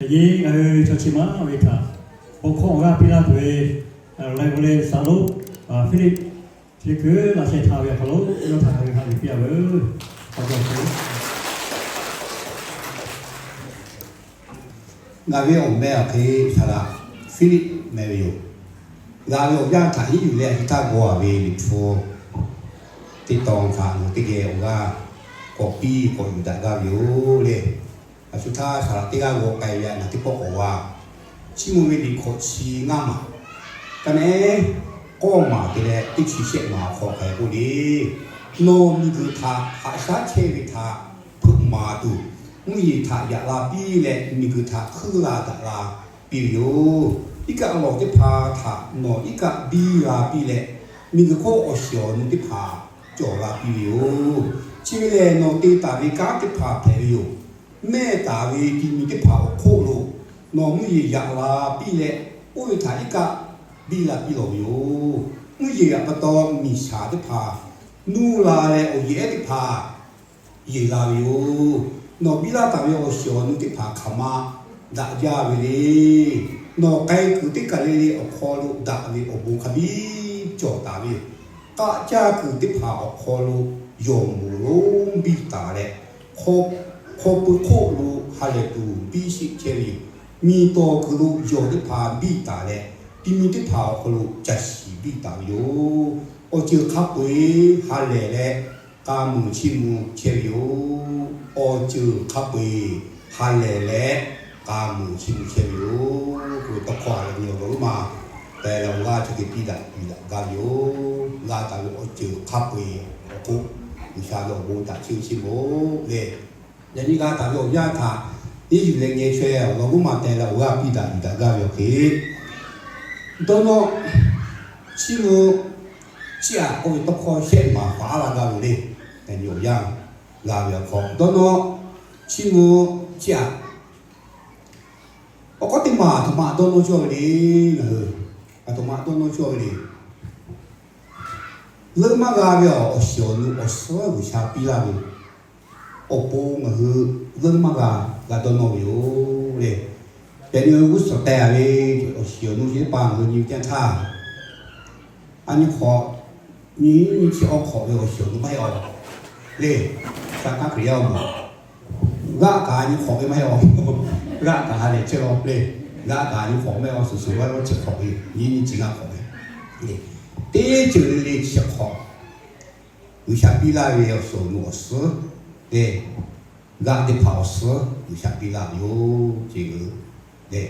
Yaꞈ nyi ngaˬ hui chaw chi ma ve htaꞈ bon hkawˇ awˬ g'aˇ piˇ laˇ tuˬ ve, laiˉ g'aw leh saˍ lonˉ Hpiˇliˆ chi kuiˬ laꞈ sheh htaꞈ ve awˬ hk'aw lo yawˇ htaꞈ ngaˬ hui ha lehˬ piˇ-a veuˬ. Ngaˬ ve awˬ meh awˬ hk'e Saˍ laꞈ Hpiˇliˆ meh ve yoˬ. G'a ve awˬ yanˇ htaꞈ hiˉ yuˬ leh a shu htaˇ g'aw-a ve Liꞈ hpu teˇ tawn htaꞈ ngaˬ hui teˇ geh awˬ g'aˇ k'awꞈ piˇ k'awꞈ yuˬ daꞈ gaˇ ve yoˬ le. A shu htaˇ Saˍ laꞈ teˇ g'aˇ g'aw k'ai ve a naˬ teˇ pawˆ k'awꞈ g'a. Chiˇ mvuh ve liꞈ hkawꞈ chi ngaˇ maˬ, ka nehˉ k'awˇ maˬ te leh teˇ chi shehˆ maˬ awˬ hk'aw k'ai k'oˆ le, nawˬ miˬguiˬ htaꞈ haꞈ shaˉ chehˇ ve htaꞈ hpeuꞈ maˍ tuˬ, mvuhˇ yeˬ htaꞈ yaꞈ la piˇ leh miˬguiˬ htaꞈ hkeuˆ la daꞈ la piˇ ve yoˬ. Iˉ kaˆ lawˬ teˇ hpaˍ htaꞈ nawˬ iˉ kaˆ biˇ la piˇ leh, miˬguiˬ hk'oˆ awˬ shiˍ awˬ nu teˇ hpaˍ cawˬ la piˇ ve yoˬ. Chi ve lehˬ, nawˬ te taˍ ve kanˉ teˇ hpaˍ hpehꞈ ve yoˬ. Mehˆ taˍ ve ti mi teˇ hpaˍ awˬ hk'oˆ lo nawˬ mvuhˇ yeˬ yaꞈ la piˇ leh, oˇ ve htaꞈ iˉ kaˆ biˇ la piˇ lawˬ ve yoˬ. Mvuhˇ yeˬ htaꞈ pa taw miˬ shaˍ teˇ hpaˍ nuˇ la leh awˬ yehˬ ehˉ teˇ hpaˍ yeˬ la ve yoˬ. Nawˬ biˇ laˇ taˍ ve awˬ shiˍ awˬ nu teˇ hpaˍ hk'aˬ ma daꞈ jaˇ ve le. Nawˬ k'ai kuiˬ teˇ kaˬ le le awˬ hk'aw lo daꞈ ve awˬ bon hk'a biˇ cawˬ taˍ ve yoˬ. K'aˆ caˇ kuiˬ teˇ hpaˍ awˬ hk'aw lo yawˬ moˍ lonˉ biˇ taˍ leh, hk'aw pui hk'oˆ lo ha lehˬ tuˬ biˇ sheˆ chehˇ ve yoˬ. Miˬ tawˍ kuiˬ lo yawˬ teˇ hpaˍ biˇ taˍ leh, ti mi teˇ hpaˍ awˬ hk'aw lo caˬ shiˍ biˇ taˍ ve yoˬ. Awˬ ceuˬ hk'a peu-eˬ ha lehˬ leh k'a muiˬ chiˇ mvuh chehˇ ve yoˬ. Awˬ ceuˬ hk'a peu-eˬ ha lehˬ leh k'a muiˬ chiˇ mvuh chehˇ ve yoˬ. K'oˆ ve tawˇ hkawˇ a ve nyi awˬ lawn lonˉ ma te leh awˬ g'aˇ chi hk'e piˇ daꞈ yuˬ daꞈ gaˇ ve yoˬ. G'a taˍ ve awˬ ceuˬ hk'a peu-eˬ awˬ hk'oˆ G'uiˬsha ve awˬ bon htaꞈ chiˇ mvuh chiˇ mvuh le. Yaꞈ nyi g'a taˍ ve awˬ yanˇ htaꞈ iˉ yuˬ leh ngeh chaweh awˬ lawn lonˉ ma te leh awˬ g'aˇ piˇ daꞈ yuˬ daꞈ gaˇ ve awˬ hk'e, dawˇ nawˇ chiˇ mvuh chiˇ aꞈ k'oˆ ve tawˇ hkawˇ shehˆ maˬ faˍ aˉ la gaˇ ve le. Yaꞈ nyi awˬ yanˇ g'a ve awˬ hk'aw, dawˇ nawˇ chiˇ mvuh chiˇ aꞈ. Awˬ k'aw teˇ maˬ aˬ htoꞈ ma dawˇ nawˇ cawˇ ve le. Ngaˬ hui aˬ htoꞈ ma dawˇ nawˇ cawˇ ve le. Leuˉ maˇ g'a ve awˬ shiˍ awˬ nu awˬ suhˉ G'uiˬsha piˇ laˇ ve awˬ pon ngaˬ hui leuˉ maˇ g'a, g'a dawˇ nawˇ ve yoˬ le. Yaꞈ nyi g'uˇ suhˍ teh-a ve awˬ shiˍ awˬ nu chi teˇ hpaˍ ngaˬ hui nyi ve teˇ yanˇ htaˇ, a nyi hk'awꞈ nyi nyi chi awˬ hk'awꞈ ve awˬ shiˍ awˬ nu maˇ heˆ awˬ le. Shaˍ hkaˇ Hkriꞈ yaˇ awˬ moˍ g'aˆ kaꞈ a nyi hk'awꞈ ve maˇ heˆ awˬ. G'aˆ kaꞈ ha lehˬ chehˇ law le. G'aꞈ kaꞈ a nyi hk'awꞈ maˇ heˆ awˬ, suhˍ suhˍ vaˇ vaˇ chi hk'awꞈ ve, nyi nyi chi g'aˆ hk'awꞈ ve le. Teˇ ceuˬ le le chi hk'awꞈ G'uiˬsha piˇ laˇ ve awˬ shiˍ awˬ nu awˬ suhˉ le. G'aˆ teˇ hpaˍ awˬ suhˉ G'uiˬsha piˇ laˇ ve yoˬ ce le.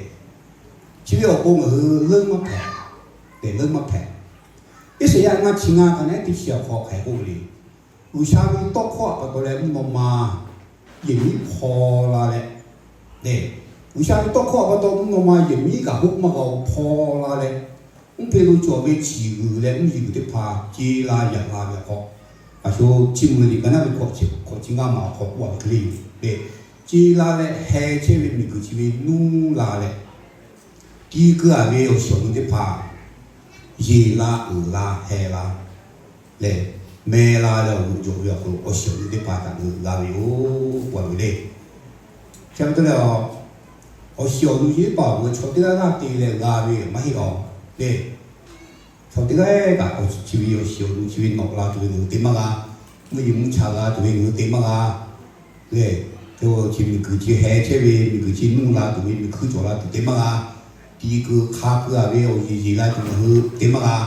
Chi ve awˬ pon ngaˬ hui leuˉ maˇ hpehꞈ, leuˉ maˇ hpehꞈ. Iˉsaˍyaˆ ngaˇ chi ngaˇ ka nehˉ teˇ chi awˬ hk'aw hk'aˬ hk'e k'oˆ ve le. G'uiˬsha ve tawˇ hkawˇ htaꞈ pa taw leh mvuhˇ naw ma yehˬ miˉ hpaw la leh, le, G'uiˬsha ve tawˇ hkawˇ htaꞈ pa taw mvuhˇ naw ma yehˬ miˉ kaꞈ hoˆ maˇ g'a-o hpaw la leh, mvuhˇ hpe lo cawˬ ve ciˬ g'uiˬ leh mvuhˇ yeˬ g'uiˬ teˇ hpaˍ ce la yaꞈ la ve awˬ hk'aw, a shu chiˇ mvuh liꞈ ka naˉ ve hkawꞈ chi hkawꞈ chi ngaˇ maˬ awˬ hk'aw k'oˆ a ve hk'e le yoˬ le. Ce la leh heh chehˇ ve miˬguiˬ chi ve nuˇ la leh, ti keu-a ve awˬ shiˍ awˬ nu teˇ hpaˍ yeˬ la uiˍ la heh la leh, meh la leh awˬ g'uꞈ cawˬ ve awˬ hk'aw lo awˬ shiˍ awˬ nu teˇ hpaˍ htaꞈ g'a ve yoˬ k'oˆ a ve le. Chi pa taw leh, awˬ shiˍ awˬ nu chi teˇ hpaˍ awˬ hk'aw lo chaw teˇ g'aˇ g'aˇ te leh g'a ve maˇ heˆ awˬ le. Chaw teˇ g'aˇ kaꞈ chi ve awˬ shiˍ awˬ nu chi ve nawꞈ la tuˬ ve ngaˬ hui te maˇ g'a. Mvuhˇ yeˬ mvuhˇ cha g'a tuˬ ve ngaˬ hui te maˇ g'a le. Hk'e chi miˬguiˬ chi heh chehˇ ve, miˬguiˬ chi nuˇ la tuˬ ve, miˬ hkuiˇ cawˬ la tuˬ te maˇ g'a. Ti keu hk'a keu-a ve awˬ yeˬ yeˬ la tuˬ ngaˬ hui te maˇ g'a.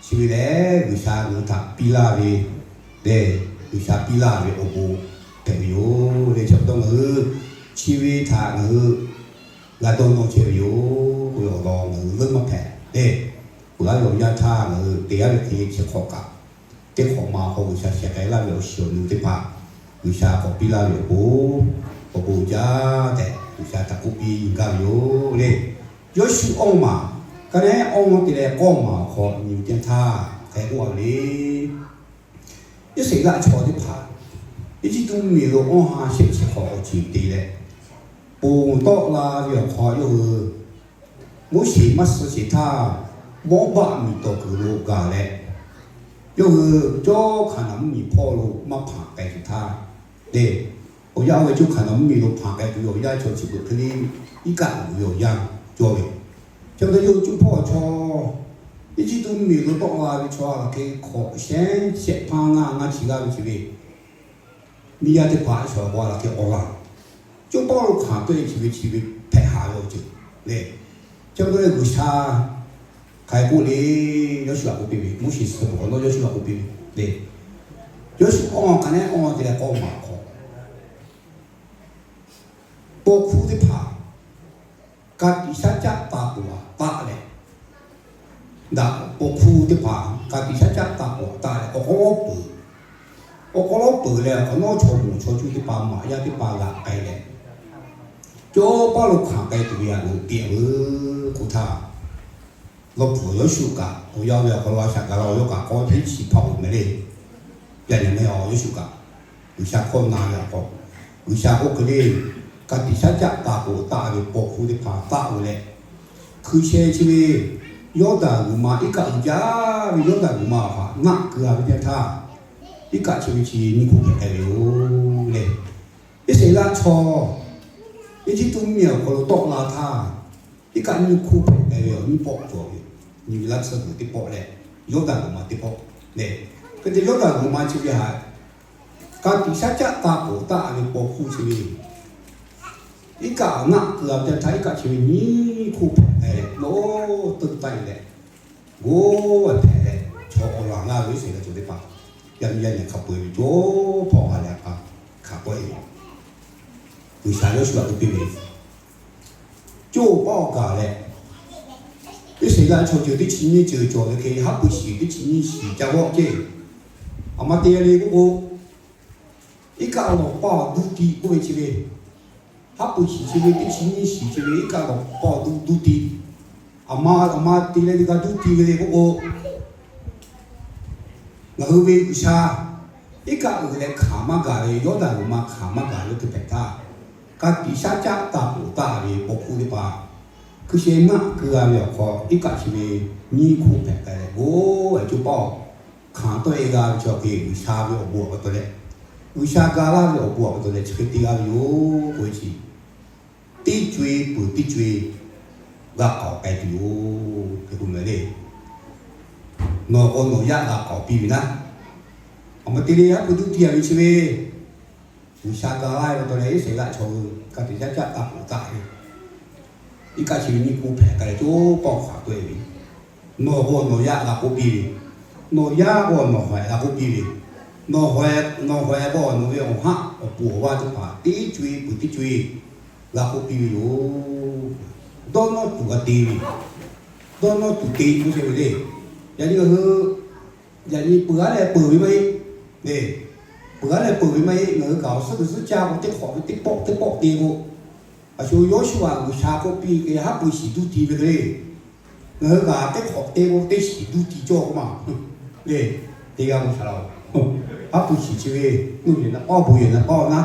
Chi ve lehˬ, G'uiˬsha ngaˬ hui htaꞈ piˇ laˇ ve lehˬ, G'uiˬsha piˇ laˇ ve awˬ bon hpehꞈ ve yoˬ le. Chi pa taw ngaˬ hui chi ve htaꞈ ngaˬ hui g'a dawˇ nawˇ chehˇ ve yoˬ k'oˆ ve awˬ lawn ngaˬ hui leuˉ maˇ hpehꞈ le. Peuˬ laˇ ve awˬ yanˇ htaˇ ngaˬ hui te gaˇ ve hk'e chi hk'awꞈ kaꞈ, teˇ hk'awꞈ ma awˬ hk'aw G'uiˬsha sheh k'ai laˇ ve awˬ shiˍ awˬ nu teˇ hpaˍ G'uiˬsha k'awꞈ piˇ laˇ ve awˬ pon, awˬ bon uiˍ jaˇ tehꞈ G'uiˬsha htaꞈ k'oˆ piˇ gaˇ ve yoˬ le. Yawˇshuˆ awˇ maˬ, ka nehˉ awˇ te leh k'awˇ maˬ awˬ hk'aw nyi teˇ htaˇ hk'e k'oˆ a ve le. Iˉsaˍreˍlaˆ chaw teˇ hpaˍ Eˇjiˇtuꞈ mvuhˇmiˬ lo awˇ ha shehˆ chi hk'awꞈ awˬ ceuˬ te leh, ponˬ tawˆ la ve awˬ hk'aw yawˇ hui Moˉseˍ maˇ suh sheˍ htaˇ, Mawˇbaˆ miˬ tawˍ kuiˬ lo gaˬ leh, yawˇ hui cawˇ Hkaˍnanˍ mvuhˇmiˬ hpawˇ lo maˇ hpanˍ k'ai sheˍ htaˇ le, Awˬ yanˇ oˇ ve coˇ hkanˍ nawˬ mvuhˇmiˬ lo hpanˍ k'ai tuˬ ve awˬ yanˇ chaw chi beuꞈ hk'e le, iˉ kaˆ uiˍ ve awˬ yanˇ cawˇ ve. Chi pa taw yawˇ hui cuˇ hpawˇ chaw, Eˇjiˇtuꞈ mvuhˇmiˬ lo tawˆ la ve chaw laˬ hk'e hkawꞈ shehˉ shehˆ hpaˇ ngaˇ ngaˇ chi g'aˇ ve chi ve, miˇ yaˇ teˇ hpaˍ a shaˍ k'o laˬ hk'e awˬ laˬ, coˇ pawˆ lo hkanˍ tawˆ e chi ve chi ve hpehꞈ haˍ ve awˬ ceuˬ le. Chi pa taw leh G'uiˬsha hk'aˬ hk'e k'oˆ le, Yawˇshuˆ htaꞈ k'oˆ piˇ ve, Moˉseˍ suh peuˬ hk'awꞈ nawˉ Yawˇshuˆ htaꞈ k'oˆ piˇ ve le. Yawˇshuˆ awˬ hk'aˬ nehˉ awˬ te leh k'awˇ maˍ hk'awꞈ paw hkuˇ teˇ hpaˍ ka tiꞈ shaˉ caˆ taˍ k'oˍ taˆ leh, daꞈ paw hkuˇ teˇ hpaˍ ka tiꞈ shaˉ caˆ taˍ k'oˍ taˆ leh awˬ k'aw lawˉ peuˬ, awˬ k'aw lawˉ peuˬ leh awˬ hk'awꞈ nawˉ chaw moˍ chaw cuˇ teˇ hpaˍ maꞈ yaˇ teˇ hpaˍ g'aꞈ k'ai leh, coˇ pawˆ lo hkanˍ k'ai tuˬ ve a loˍ teꞈ veuˬ k'oˆ htaˇ, lawˇ pfuhˍ Yawˇshuˆ kaꞈ awˬ yanˇ ve awˬ hk'aw lo a shaꞈ gaˬ la awˬ yawˇ kaꞈ k'awˇ teˇ chi hpaˇ oˬ meh le. Yaꞈ nyi meh awˬ Yawˇshuˆ kaꞈ G'uiˬsha hkawˇ na ve awˬ hk'aw, G'uiˬsha k'oˆ hk'e le, ka tiꞈ shaˉ caˆ taˍ k'oˍ taˆ ve paw hkuˇ teˇ hpaˍ taˆ ve leh, hkui sheh chi ve Yawˇdanˍ g'uiˬ ma iˉ kaˆ uiˍ jaˇ ve Yawˇdanˍ g'uiˬ ma awˬ hk'aw naˆ keu a ve teˇ htaˇ, iˉ kaˆ chi ve chi nyiˇ hkuˇ hpehꞈ k'ai ve yoˬ le. Iˉsaˍreˍlaˆ chaw Eˇjiˇtuꞈ mvuhˇmiˬ awˬ hk'aw lo tawˆ la htaˇ, iˉ kaˆ nyiˇ hkuˇ hpehꞈ k'ai ve awˬ nyiˇ pawˆ cawˬ ve, nyi ve laˇ tsuhˇ g'uiˬ teˇ pawˆ leh, Yawˇdanˍ g'uiˬ ma teˇ pawˆ le. Hk'e te Yawˇdanˍ g'uiˬ ma chi ve htaꞈ ka tiꞈ shaˉ caˆ taˍ k'oˍ taˆ ve paw hkuˇ chi ve, iˉ kaˆ awˬ naˆ keu a ve teˇ htaˇ iˉ kaˆ chi ve nyiˇ hkuˇ hpehꞈ k'ai leh, nawˬ teuˆ taˆ e leh, g'oˇ hpehꞈ leh, chaw awˬ laˬ ngaˇ ve Iˉsaˍreˍlaˆ chaw teˇ hpaˍ yaˇ miˇ yaˇ nehˬ hk'a peu-eˬ ve coˇ hpawˇ ha leh a hk'a hk'a pawˆ e ve, G'uiˬsha Yawˇshuˆ htaꞈ k'oˆ piˇ ve, coˇ pawˆ gaˬ leh, Iˉsaˍreˍlaˆ chaw ceuˬ teˇ chi nyiˇ ceuˬ cawˬ ve hk'e haˉ pui shiˍ teˇ chi nyiˇ shiˍ ca g'awˆ ceˇ. Aˬ ma te le k'oˆ k'o, iˉ kaˆ lawˬ paˇ awˬ duˇ ti k'oˆ ve chi ve, haˉ pui shiˍ chi ve teˇ chi nyiˇ shiˍ chi ve iˉ kaˆ lawˬ paˇ awˬ duˇ duˇ ti. Aˬ ma aˬ ma te leh ve g'a duˇ ti ve le k'oˆ k'o, ngaˬ hui ve G'uiˬsha iˉ kaˆ uiˍ leh hkanˍ maˇ gaˬ ve, Yawˇdanˍ g'uiˬ ma hkanˍ maˇ gaˬ ve oˇ hk'e hpehꞈ htaˇ, ka tiꞈ shaˉ caˆ taˍ k'oˍ taˆ ve paw hkuˇ teˇ hpaˍ hkui sheh naˆ keu a ve awˬ hk'aw iˉ kaˆ chi ve nyiˇ hkuˇ hpehꞈ k'ai leh, g'oˇ ve coˇ paˆ awˬ hkanˍ tawˆ e g'a ve chaw hk'e G'uiˬsha ve awˬ bon awˬ pa taw leh, G'uiˬsha ga laˇ ve awˬ bon awˬ pa taw leh chi hk'e te g'a ve yoˬ k'oˆ ve chi, teˇ co e peuˬ teˇ co e g'a k'aoˍ k'ai tuˬ yoˬ hk'e k'oˆ ve le. Nawˬ k'o nawˬ yaˇ g'a k'aoˍ piˇ ve naˆ. Aˬ ma te le haˉ pui duˇ ti a ve chi ve, G'uiˬsha ga laˇ ve pa taw leh Iˉsaˍreˍlaˆ chaw hui ka tiꞈ shaˉ caˆ taˍ k'oˍ taˆ ve, iˉ kaˆ chi ve nyiˇ hkuˇ hpehꞈ k'ai leh coˇ paˆ hkanˍ tawˆ e ve, nawˬ k'o nawˬ yaˇ g'a k'oˆ piˇ ve, nawˬ yaˇ k'o nawˬ hawehꞈ g'a k'oˆ piˇ ve, nawˬ hawehꞈ nawˬ hawehꞈ k'o nawˬ ve awˬ haˆ awˬ pon awˬ vaˇ teˇ hpaˍ teˇ co e peuˬ teˇ co e g'a k'oˆ piˇ ve yoˬ. Dawˇ nawˇ tuˬ g'a te ve, dawˇ nawˇ tuˬ te k'oˆ chehˇ ve le. Yaꞈ nyi ngaˬ hui yaꞈ nyi peuˬ aˉ leh peuˬ ve maˇ heˆ le. Peuˬ aˉ leh peuˬ ve maˇ heˆ. Ngaˬ hui kaꞈ awˬ suhˉ g'uiˬ suhˉ caˇ k'o teˇ hk'awꞈ ve teˇ pawˆ teˇ pawˆ te k'o, a shu Yawˇshuˆ htaꞈ G'uiˬsha k'oˆ piˇ ve hk'e haˉ pui shiˍ duˇ ti ve hk'e le. Ngaˬ hui kaꞈ teˇ hk'awꞈ te k'o teˇ shiˍ duˇ ti cawˇ k'oˆ ma le. Teˇ g'aˇ k'o shaˍ la-oˬ, haˉ pui shiˍ chi ve nuˇ yehˬ naˆ paˉ awˬ bon yehˬ naˆ paˉ awˬ naˉ,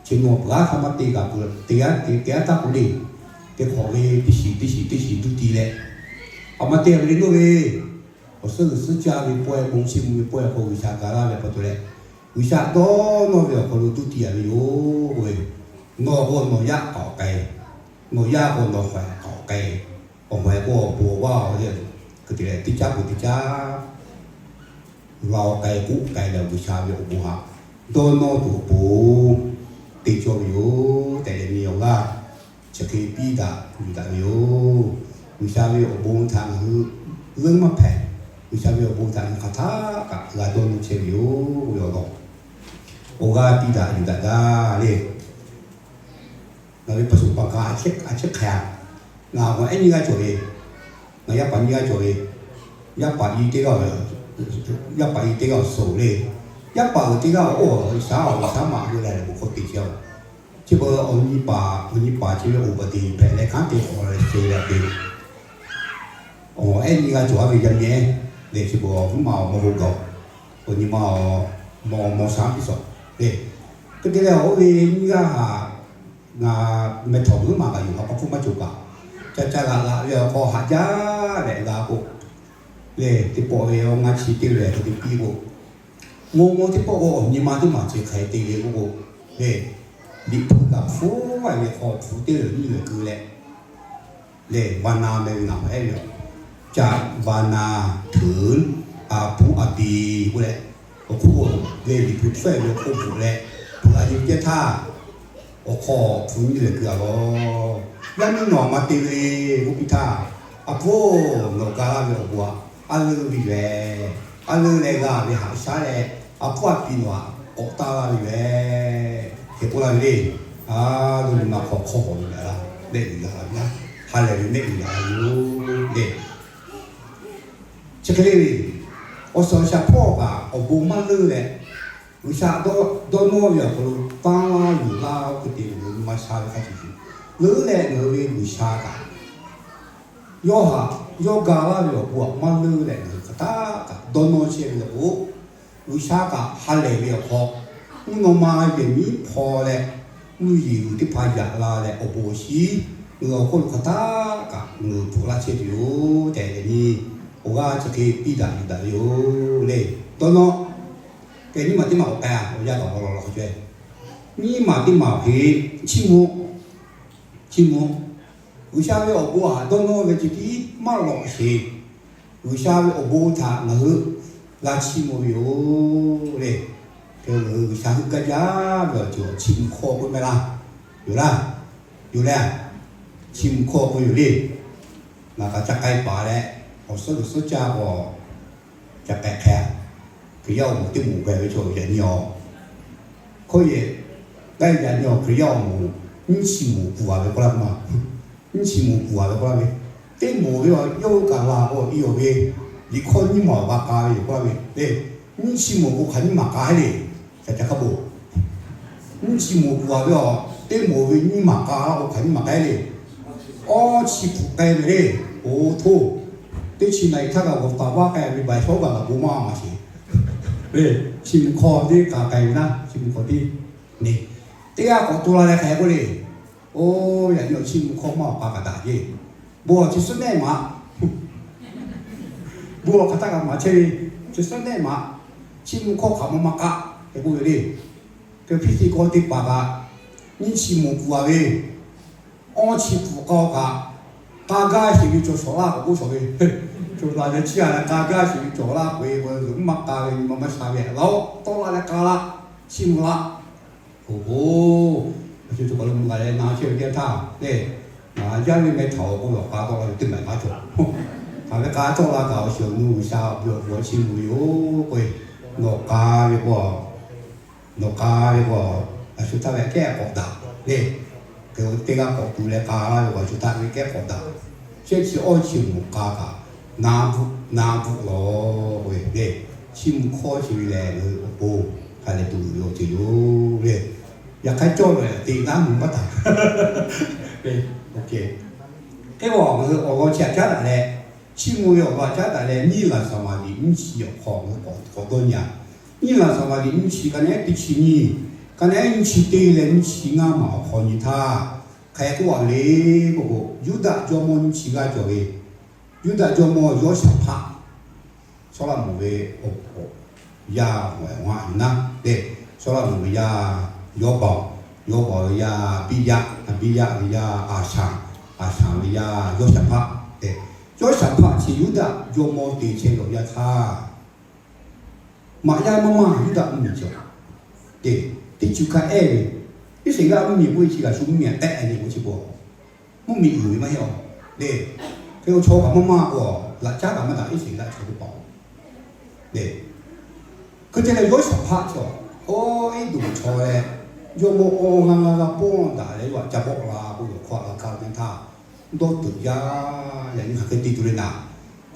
chi nawˬ peuˬ aˉ hk'a maˇ te kaꞈ peuˬ teˇ g'aˇ te teˇ g'aˇ taˇ k'oˆ le. Teˇ hk'awꞈ ve teˇ shiˍ teˇ shiˍ teˇ shiˍ duˇ ti leh, aˬ ma te ve le nawˇ ve awˬ suhˉ g'uiˬ suhˉ caˇ ve pawehˇ bon chiˇ mvuh ve pawehˇ hk'aw G'uiˬsha ga laˇ ve pa taw leh, G'uiˬsha dawˇ nawˇ ve awˬ hk'aw lo duˇ ti a ve yoˬ k'oˆ ve, nawˬ k'o nawˬ yaˇ k'aoˍ k'ai, nawˬ yaˇ k'o nawˬ hawehꞈ k'aoˍ k'ai, awˬ hawehꞈ k'o awˬ bon awˬ vaˇ a le, hk'e te leh teˇ caˉ peuˬ teˇ caˉ g'a-o k'ai k'oˆ k'ai leh G'uiˬsha ve awˬ bon htaꞈ dawˇ nawˇ tuˬ awˬ pon te cawˇ ve yoˬ tehꞈ yaꞈ nyi awˬ g'aˇ chi hk'e piˇ daꞈ yuˬ daꞈ ve yoˬ. G'uiˬsha ve awˬ bon htaꞈ ngaˬ hui leuˉ maˇ hpehꞈ. G'uiˬsha ve awˬ bon htaꞈ ngaˬ hui hk'aˬ htaˆ kaꞈ g'a dawˇ nawˇ chehˇ ve yoˬ. Awˬ g'aˇ piˇ daꞈ yuˬ daꞈ gaˇ le. Ngaˬ ve pa shuˍ pa kaꞈ a chehˇ hk'a, ngaˬ awˬ ehˉ nyiˇ g'aˇ cawˬ ve, ngaˬ yaˇ paˍ nyiˇ g'aˇ cawˬ ve, yaˇ paˍ i teˇ g'aˇ, yaˇ paˍ i teˇ g'aˇ awˬ suhˍ le, yaˇ paˍ uiˍ teˇ g'aˇ awˬ oˇ shaˉ awˬ shaˉ maꞈ hui leh le bon hkawˇ te chehˇ a. Chi beuꞈ awˬ nyi paˍ awˬ nyi paˍ chi ve awˬ pa te hpehꞈ leh kanˉ te k'awꞈ leh sheh g'a te Awˬ ehˉ nyiˇ g'aˇ cawˬ a ve yaˇ miˇ ehˉ lehˬ, chi beuꞈ awˬ mvuhˇ ma awˬ mawˇ hui gaˬ, awˬ nyi ma awˬ mawˇ mawˇ shaˉ piˇ shawˍ le. Hk'e te leh, oˇ ve nyiˇ g'aˇ haꞈ ngaˬ meh htawꞈ meuˉ maˬ kaꞈ yoˬ, ha pa hpfuhˇ maˇ cawˬ kaꞈ, ca ca g'aꞈ g'aꞈ ve awˬ hk'aw haꞈ jaˇ leh g'a k'o, lehˬ teˇ pawˆ ve awˬ ngaˇ chi teˇ lehˬ hk'e te piˇ k'o, mawˇ mawˇ teˇ pawˆ k'o awˬ nyi ma teˇ maˬ chi hk'aˬ hk'e te ve k'oˆ k'o, lehˬ Liꞈ hpu kaꞈ hpu a ve hk'aw hpu teˇ leuˬ nyiˇ leuˬ keu leh, lehˬ va na meh ve ngaˬ hpehꞈ ve yoˬ. Caꞈ va na, htuꞈ, a hpu a biˍ k'oˆ leh, awˬ hk'oˆ lehˬ Liꞈ hpu hpfuhˆ ve awˬ hk'oˆ bvuhꞈ leh, hpu a nyi teˇ htaˇ, awˬ hk'aw hpu nyiˇ leuˬ keu a lawˬ. Yaˇ miˇ nawˬ ma te ve le k'oˆ piˇ htaˇ, A hpu-oˬ, nawˬ ga laˇ ve awˬ bon aꞈ a leuˇ ve yoˬ. A leuˇ leh g'a ve haꞈ shaˉ leh, a hpu a piˍ nawˬ aꞈ k'awꞈ taˇ laˇ ve yoˬ, hk'e k'oˆ laˇ ve le. A, lo nyi ma hk'aw hk'awˇ hawˬ ve gaˬ la, mehˆ g'uiˬ gaˬ la ve naˉ, ha lehˬ ve mehˆ g'uiˬ gaˬ la ve yoˬ le. Chi hk'e le ve, awˬ suhˍ awˬ shaˍ hpawˇ kaꞈ awˬ bon maˇ leuˇ leh, G'uiˬsha dawˇ nawˇ ve awˬ hk'aw lo tanˇ laˇ yuˬ laˇ oˇ hk'e te ve nyi ma sha ve hk'a shuˍ shuˍ, leuˉ leh ngaˬ hui ve G'uiˬsha kaꞈ yawˇ haꞈ yawˇ ga laˇ ve awˬ bon aꞈ maˇ leuˉ leh ngaˬ hui hk'aˬ htaˆ kaꞈ dawˇ nawˇ chehˇ ve le k'o, G'uiˬsha kaꞈ ha lehˬ ve awˬ hk'aw, mvuhˇ naw ma yehˬ miˉ hpaw leh, mvuhˇ yeˬ g'uiˬ teˇ hpaˍ yaꞈ la leh awˬ bon awˬ shiˉ ngaˬ hui awˬ hk'oˆ lo hk'aˬ htaˆ kaꞈ ngaˬ hui bvuhꞈ laˇ chehˇ tuˬ yoˬ tehꞈ leh nyi, awˬ g'aˇ chi hk'e piˇ daꞈ yuˬ daꞈ ve yoˬ le. Dawˇ nawˇ, kehˬ nyiˇ maˬ teˇ maˬ k'awꞈ k'ai a, awˬ yanˇ kaꞈ awˬ lawn law hk'a caweh. Nyiˇ maˬ teˇ maˬ awˬ hk'e, chiˇ mvuh, chiˇ mvuh. G'uiˬsha ve awˬ bon aꞈ dawˇ nawˇ ve chi tiˉ maˇ lawꞈ sheˍ. G'uiˬsha ve awˬ bon htaꞈ ngaˬ hui g'a chiˇ mvuh ve yoˬ le. Hk'e ngaˬ hui G'uiˬsha heuˆ gaˇ jaˇ ve awˬ ceuˬ chiˇ mvuh hkawˇ k'oˆ meh laˇ, yoˬ laˇ, yoˬ leh, chiˇ mvuh hkawˇ k'oˆ yoˬ le. Ngaˬ kaꞈ ca k'ai paˍ leh, awˬ suhˉ g'uiˬ suhˉ caˇ k'o, ca k'ai hk'e, Hkriꞈ yaˇ awˬ moˍ teˇ moˍ gaˬ ve chaw yaꞈ nyi awˬ hk'oˆ yehˬ, gaˇ yaꞈ nyi awˬ Hkriꞈ yaˇ awˬ moˍ nyiˇ chi moˍ kuˬ a ve k'oˆ laˇ ma. Nyiˇ chi moˍ kuˬ a ve k'oˆ laˇ ve, teˇ moˍ ve awˬ yawˇ kaꞈ la k'o i awˬ ve, liꞈ hkawˇ nyiˇ maˬ awˬ ba k'a ve yoˬ k'oˆ laˇ ve le. Nyiˇ chi moˍ k'o hk'aˬ nyiˇ maˬ k'a heˆ le. Ca ca hk'a bo, nyiˇ chi moˍ kuˬ a ve a, teˇ moˍ ve nyiˇ maˬ k'a la k'o hk'aˬ nyiˇ maˬ k'a heˆ le. Awˇ chi hpu k'ai ve le. Oˬ htoˇ, teˇ chi na iꞈ htaˇ kaꞈ g'awˬ taˍ vaˇ k'ai ve baˬ shawˉ gaˬ laˬ bon maˇ maˬ sheˍ le. Chi mvuh hkawˇ teˇ kaꞈ k'ai ve naˉ, chi mvuh hkawˇ teˇ, teˇ g'aˇ k'awꞈ to la leh hk'e k'oˆ le. Oˬ, yaꞈ nyi awˬ chiˇ mvuh hkawˇ maˇ awˬ k'a kaꞈ daꞈ jeˇ. Bon awˬ chi suhˉ nehˆ maꞈ, bon awˬ hk'aˬ htaˆ kaꞈ maˍ chehˇ ve, chi suhˉ nehˆ maꞈ, chiˇ mvuh hkawˇ hk'aˬ ma maˇ k'aˆ hk'e k'oˆ ve le. Hk'e hpiˇ tiꞈ k'aw teˇ hpaˍ kaꞈ nyiˇ chi moˍ kuˬ a ve, awˇ chi hpu k'aw kaꞈ, k'a gaˇ sheˍ ve cawˬ shawˍ laˇ k'awꞈ k'oˆ shawˍ ve, cawˬ laˬ leh chiˇ a leh k'a gaˇ sheˍ ve cawˬ laˇ k'oꞈ e k'o, zuhꞈ mvuhˇ maˇ k'a ve nyi ma maˇ sha ve laꞈ tawˆ la leh k'a laˇ, chiˇ mvuh laˇ. Oˬ hoˬ, a shu cawˬ kaˬ lo mvuh kaꞈ leh na chehˇ ve teˇ htaˇ le, ngaˬ yaˇ ve meh htaꞈ awˬ k'o lawˬ k'a tawˆ la ve teˇ maˬ k'a cawˬ. Hk'aˬ ve k'a tawˆ la kaꞈ awˬ shiˍ awˬ nu G'uiˬsha awˬ bon awˬ chi mvuh ve yoˬ k'o, nawˬ k'a ve k'o, nawˬ k'a ve k'o, a shu htaˇ ve kehˉ k'awꞈ daꞈ le. Hk'e teˇ g'aˇ k'awꞈ tuˬ leh k'a laˇ ve k'o, a shu htaˇ ve kehˉ k'awꞈ daꞈ. Shehˆ chi awˇ chi moˍ k'a kaꞈ, na bvuhꞈ, na bvuhꞈ lawˬ ve le. Chiˇ mvuh hkawˇ chi ve lehˬ, ngaˬ hui awˬ pon hk'a leh tuˬ ve awˬ ceuˬ yoˬ le. Yaꞈ hk'aˇ cawˇ lawˬ teꞈ naˉ mvuh maˇ taˍ. Teˇ awˬ lawn chi htaꞈ caˉ daꞈ leh, chiˇ mvuh ve awˬ lawn htaꞈ caˉ daꞈ leh, nyiˇ laˬ saˍ maˍ liꞈ nyiˇ chi awˬ hk'aw ngaˬ hui k'awꞈ dawˇ nyi a. Nyiˇ laˬ saˍ maˍ liꞈ nyiˇ chi ka neˉ teˇ chi nyiˇ, ka neˉ nyiˇ chi teˇ leh nyiˇ chi ngaˇ maˬ awˬ hk'aw nyi htaˇ, hk'e k'oˆ a le k'o k'o, Yuˇdaꞈ jawˇmawˇ nyiˇ chi g'aˇ cawˬ ve, Yuˇdaꞈ jawˇmawˇ Yawˇshaˍhpaˆ, Sawˉlaꞈmonˍ ve awˬ hk'awꞈ yaˇ awˬ maˍ yuˬ naˉ le. Sawˉlaꞈmonˍ ve yaˇ Yawˇbaoˍ, Yawˇbaoˍ ve yaˇ Aˍbiˇyaˆ, Aˍbiˇyaˆ ve yaˇ Aˍshanˍ, Aˍshanˍ ve yaˇ Yawˇshaˍhpaˆ le. Yawˇshaˍhpaˆ chi Yuˇdaꞈ jawˇmawˇ te chehˇ ve awˬ yanˇ htaˇ, maꞈ yaˇ maˇ maˇ Yuˇdaꞈ mvuhˇmiˬ cawˬ. Teˇ cuˬ hkanˇ ehˉ ve, Iˉsaˍreˍlaˆ mvuhˇmiˬ k'oˆ ve chi g'a shu mvuhˇmiˬ a tehˆ ve k'o chi bawˬ, mvuhˇmiˬ uiˍ ve maˇ heˆ a le. Hk'e k'o chaw kaꞈ maˇ maˇ k'o, laꞈ caˉ kaꞈ maˇ daꞈ Iˉsaˍreˍlaˆ chaw teˇ hpaˍ le. Hk'e te leh Yawˇshaˍhpaˆ chaw, oˇ Eˇdonˍ chaw leh, jawˇmawˇ awˇ g'aˇ g'aˇ g'aˇ pawˇ daꞈ leh yawˇ htaꞈ ca bawˆ la k'oˆ ve awˬ hkawˇ a la kaˇ ve teˇ htaˇ, dawˇ teuꞈ jaˇ. Yaꞈ nyi hk'aˬ hk'e te tuˬ le naˍ,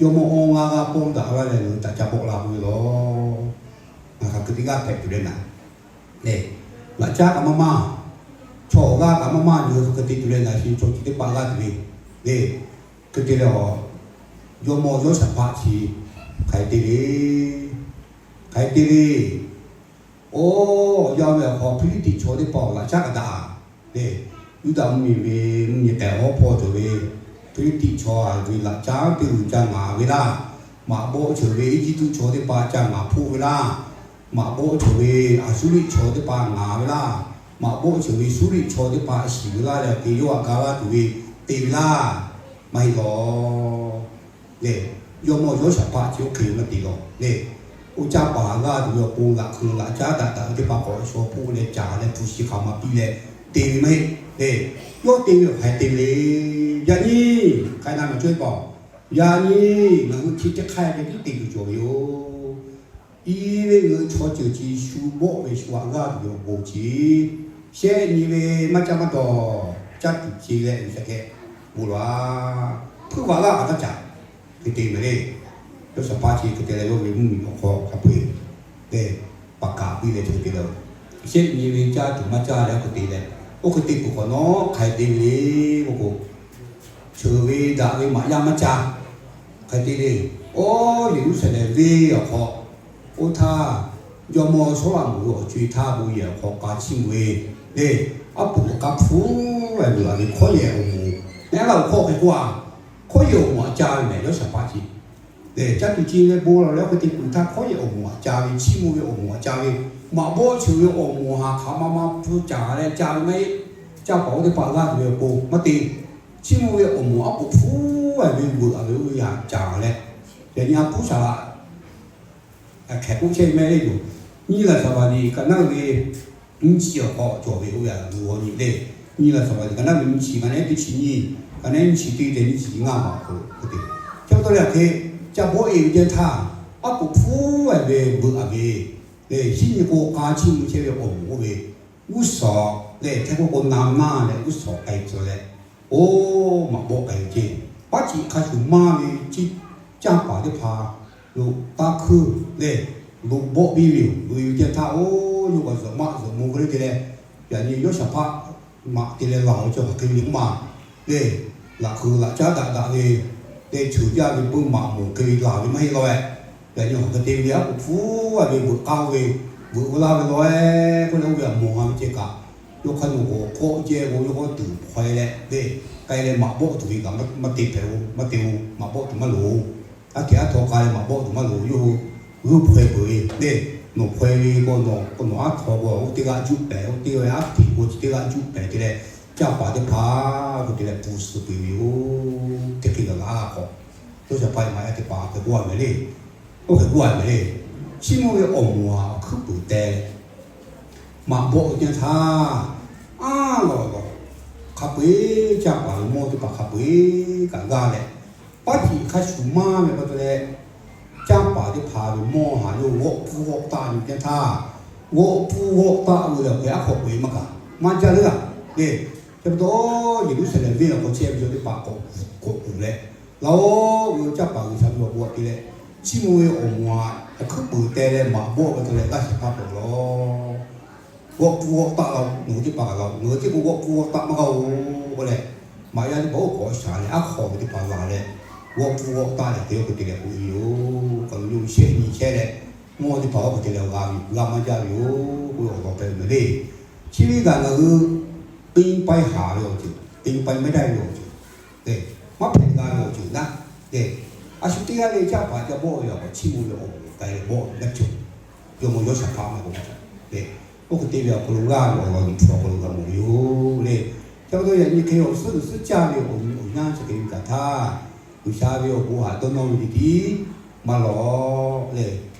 jawˇmawˇ awˇ g'aˇ g'aˇ pawˇ daꞈ la leh ngaˬ hui htaꞈ ca bawˆ la k'oˆ ve lawˬ. Ngaˬ hk'aˬ hk'e teˇ g'aˇ hpehꞈ tuˬ le naˍ le. Laꞈ caˉ kaꞈ maˇ maˇ, chaw awˬ g'aˇ kaꞈ maˇ maˇ, ngaˬ hui hk'aˬ hk'e te tuˬ le naˍ, chi chaw chi teˇ hpaˍ g'aˇ tuˬ le le. Hk'e te leh a, jawˇmawˇ Yawˇshaˍhpaˆ chi hk'aˬ hk'e te le. Hk'aˬ hk'e te le. Oˇ, yaˇ ve awˬ hk'aw Hpiˇliˇtiˆ chaw teˇ hpaˍ awˬ laꞈ caˉ kaꞈ daꞈ le. Yuˇdaꞈ mvuhˇmiˬ ve mvuhˇmiˬ k'ehˬ awˬ hpawˇ cawˬ ve Hpiˇliˇtiˆ chaw a ve laꞈ caˉ teˇ g'uiˬ ca ngaˍ ve laˇ. Maꞈ bawˆ cawˬ ve Eˇjiˇtuꞈ chaw teˇ hpaˍ ca ngaˍ hpoˆ ve laˇ. Maꞈ bawˆ cawˬ ve Aˍsuˇriˆ chaw teˇ hpaˍ ngaˍ ve laˇ. maꞈ bawˆ ceuˬ ve suˉ riˆ chaw teˇ hpaˍ shiˍ ve laˇ leh te yawˇ htaꞈ ga laˇ tuˬ ve te ve laˇ, maˇ heˆ lawˬ. Lehˬ, jawˇmawˇ Yawˇshaˍhpaˆ chi oˇ hk'e ve maˇ te lawˬ lehˬ. Oˇ caˇ paˍ g'aˇ tuˬ ve awˬ pon laꞈ hk'uiˬ laꞈ caˉ daꞈ daꞈ ve teˇ hpaˍ k'awꞈ shaw hpoˆ leh caˍ leh hpu shi hk'aˬ ma piˇ leh te ve maˇ heˆ lehˬ. Yawˇ te ve awˬ hk'aˬ hk'e te ve le. Yaꞈ nyi hk'aˬ na maˬ cawˇ ve paˍ, yaꞈ nyi ngaˬ hui chi teˇ hk'aˇ ve tiˉ te tuˬ cawˬ ve yoˬ. I ve ngaˬ hui chaw ceuˬ chi shu bawˆ ve shu haꞈ g'aˇ tuˬ ve awˬ bon chi, shehˆ nyi ve maˇ caˇ maˇ dawˬ caˇ tuˬ ce leh ve shaˍ kehˬ bon laˬ. Hpuiˇ vaꞈ g'aˇ kaꞈ taˇ caˍ, hk'e te mehˍ le. Yawˇshaˍhpaˆ chi hk'e te leh yawˇ ve mvuhˇmiˬ awˬ hk'aw hk'a peu-eˬ tehꞈ paˍ kaˍ piˇ leh chi hk'e te leh, shehˆ nyi ve caˇ tuˬ maˇ caˇ leh oˇ hk'e te leh, oˇ hk'e te peuˬ hk'awꞈ nawˉ hk'aˬ hk'e te ve le k'oˆ k'o, cheuˬ ve daꞈ ve maꞈ yaˇ maˇ caˇ. Hk'aˬ hk'e te le. Oˇ Yeˍruˆsaˍlehnˍ venˇ awˬ hk'aw, oˇ htaˇ jawˇmawˇ Sawˉlaꞈmonˍ ve awˬ co-e htaˇ bon yehˬ awˬ hk'aw k'a chiˇ mvuh ve le. Aˉ poꞈ k'a hpuˉ ve vuiˬ a ve hkawˇ yehˬ awˬ moˍ, neˉ laˇ awˬ hkawˇ hk'e k'oˆ a, hkawˇ yehˬ awˬ moˍ aꞈ ca ve mehˍ Yawˇshaˍhpaˆ chi lehˬ, caˇ tuˬ ce leh bon lawˬ leh oˇ hk'e te peuˬ htaˇ hkawˇ yehˬ awˬ moˍ aꞈ ca ve, chiˇ mvuh ve awˬ moˍ aꞈ ca ve, maꞈ bawˆ cheuˬ ve awˬ moˍ haˍ hk'aˬ ma ma hpu caˍ leh ca ve maˇ heˆ. Caˇ paˍ oˇ teˇ hpaˍ g'aˇ tuˬ ve awˬ pon maˇ te. Chiˇ mvuh ve awˬ moˍ aˉ poꞈ hpuˉ ve vuiˬ a ve oˇ ve yaꞈ caˍ leh, yaꞈ nyi a puˉ shaˍ laꞈ hk'ehꞈ k'oˆ chehˇ ve mehˆ le yoˬ. Nyi laˬ shaˍ vaˍ liꞈ kaꞈ naˉ ve nyiˇ chi awˬ hk'aw cawˬ ve oˇ ve a g'uiˬ g'aw nyi le. Nyi laˬ shaˍ vaˍ liꞈ kaꞈ naˉ ve nyiˇ chi kaꞈ neˉ teˇ chi nyiˇ, kaꞈ neˉ nyiˇ chi teˇ leh nyiˇ chi ngaˇ ma awˬ hk'aw lo hk'e te. Chi pa taw leh hk'e, ca bawˆ e ve teˇ htaˇ, aˉ poꞈ hpuˉ ve vuiˬ a ve lehˬ, shinˉ nyi k'o k'a chiˇ mvuh chehˇ ve awˬ moˍ oˇ ve g'uˇ suhˍ lehˬ, hk'e k'oˆ k'o na naˇ leh g'uˇ suhˍ k'ai tcuh leh, oˇ maꞈ bawˆ k'ai ve ceˇ. Paˉ ciꞈ hk'a shuˍ maˇ ve caˇ paˍ teˇ hpaˍ lo taˇ hkuiˇ lehˬ, lo bawˆ piˇ ve yoˬ. Loꞈ e ve teˇ htaˇ, oˇ yawˇ kaꞈ zuhꞈ maˆ zuhꞈ mo k'oˆ le te leh, yaꞈ nyi Yawˇshaˍhpaˆ maꞈ te leh laˬ ve chaw hk'aˬ hk'e ve k'oˆ ma lehˬ, laꞈ hk'uiˬ laꞈ caˉ daꞈ daꞈ ve lehˬ, cheuˬ jaˇ ve peuˇ maꞈ moˍ hk'e ve laˬ ve maˇ heˆ law e. Yaꞈ nyi hk'aˬ hk'e te ve aˉ poꞈ hpuˉ a ve veuꞈ k'aˇ oˇ ve, veuꞈ ve laˇ ve law e k'oˆ leh, oˇ ve a mawˬ ha ve ceh kaꞈ, yawˇ hk'aˇ nawˬ k'awꞈ kawˆ jehˇ k'o, yawˇ k'awꞈ tuˬ hk'aw e leh ve, k'ai leh maꞈ bawˆ tuˬ ve kaꞈ maˇ te hpehꞈ o, maˇ te o, maꞈ bawˆ tuˬ maˇ loˍ. Aˉ hteꞈ aˉ htaw k'ai leh maꞈ bawˆ tuˬ maˇ loˍ. Yawˇ hui g'uˇ hpaweh peuˬ ve lehˬ, nawˬ hpaweh ve k'o, nawˬ k'o nawˬ aˉ htaw k'o, oˇ teˇ g'aˇ juˆ pehˍ, oˇ teˇ g'aˇ aˉ hteꞈ k'o chi teˇ g'aˇ juˆ pehˍ te leh, caˇ paˍ teˇ hpaˍ k'oˆ te leh pfuhˍ suhˍ peuˬ ve yoˬ. Teˇ hk'e gaˬ laꞈ a k'awꞈ, Jawˇshaˍhpaˆ maꞈ yaˇ teˇ hpaˍ hk'e k'oˆ a mehˍ le. Oˇ hk'e k'oˆ a mehˍ le. Chiˇ mvuh ve awˬ moˍ a awˬ hkuiˉ puiˍ teh leh, maꞈ bawˆ ve teˇ htaˇ, aˉ lawˬ lawˬ, hk'a peu-eˬ caˇ paˍ ve mawˇ teˇ hpaˍ hk'a peu-eˬ kaꞈ g'aˇ leh, paˉ ciꞈ hk'a shuˍ maˇ ve pa taw leh, caˇ paˍ teˇ hpaˍ ve mawˇ haˍ yawˇ g'awˆ pfuhˇ g'awˆ taˆ ve teˇ htaˇ, g'awˆ pfuhˇ g'awˆ taˆ ve lehˬ hk'e aˉ hk'aw peu-eˬ maˇ kaꞈ maˇ jaˇ leuˉ a le. Chi pa taw, Yeˍruˆsaˍlehnˍ venˇ awˬ hk'aw chehˇ ve chaw teˇ hpaˍ k'awꞈ kuˬ leh, laˇ-oˆ, caˇ paˍ G'uiˬsha ve awˬ bon aꞈ te leh, chiˇ mvuh ve awˬ moˍ aꞈ hkuiˉ puiˍ teh leh maꞈ bawˆ ve pa taw leh g'aˇ shehˍ hpaˇ peuˬ law. G'awˆ pfuhˇ g'awˆ taˆ laˇ-oˆ, nawˬ hui teˇ hpaˍ kaꞈ laˇ-oˆ, ngaˬ hui teˇ k'o g'awˆ pfuhˇ g'awˆ taˆ maˇ g'a-oˬ k'oˆ leh, maꞈ yaˇ teˇ hpaˍ oˇ k'awꞈ shaˍ leh aˉ hk'aw ve teˇ hpaˍ laˬ leh, g'awˆ pfuhˇ g'awˆ taˆ leh hk'e oˇ hk'e te leh k'oˆ ve yoˬ. K'aˬ lo yawˇ shehˆ nyi chehˇ leh, mawˇ teˇ hpaˍ oˇ hk'e te leh g'a ve g'a maˇ jaˇ ve yoˬ k'oˆ ve awˬ lawn hpehꞈ ve mehˍ le. Chi ve kaꞈ ngaˬ hui เป็นไป haˍ ve awˬ ceuˬ, เป็นไปไม่ได้ ve awˬ ceuˬ, maˇ hpehꞈ g'a ve awˬ ceuˬ naˉ. A shu teˇ g'aˇ le caˇ paˍ ca bawˆ ve awˬ hk'aw chiˇ mvuh ve awˬ moˍ k'ai leh bawˆ ve maˇ cawˬ. Jawˇmawˇ Yawˇshaˍhpaˆ maˇ k'oˆ, oˇ hk'e te ve awˬ hk'aw lo g'aˇ ve awˬ lawn nyi hpu awˬ hk'aw lo g'a mawˬ ve yoˬ le. Chi pa taw yaꞈ nyi hk'e awˬ suhˉ g'uiˬ suhˉ caˇ ve awˬ nyi awˬ yanˇ chi hk'e ve kaꞈ htaˇ, G'uiˬsha ve awˬ bon htaꞈ dawˇ nawˇ ve teˇ tiˉ maˇ lawˬ lehˬ,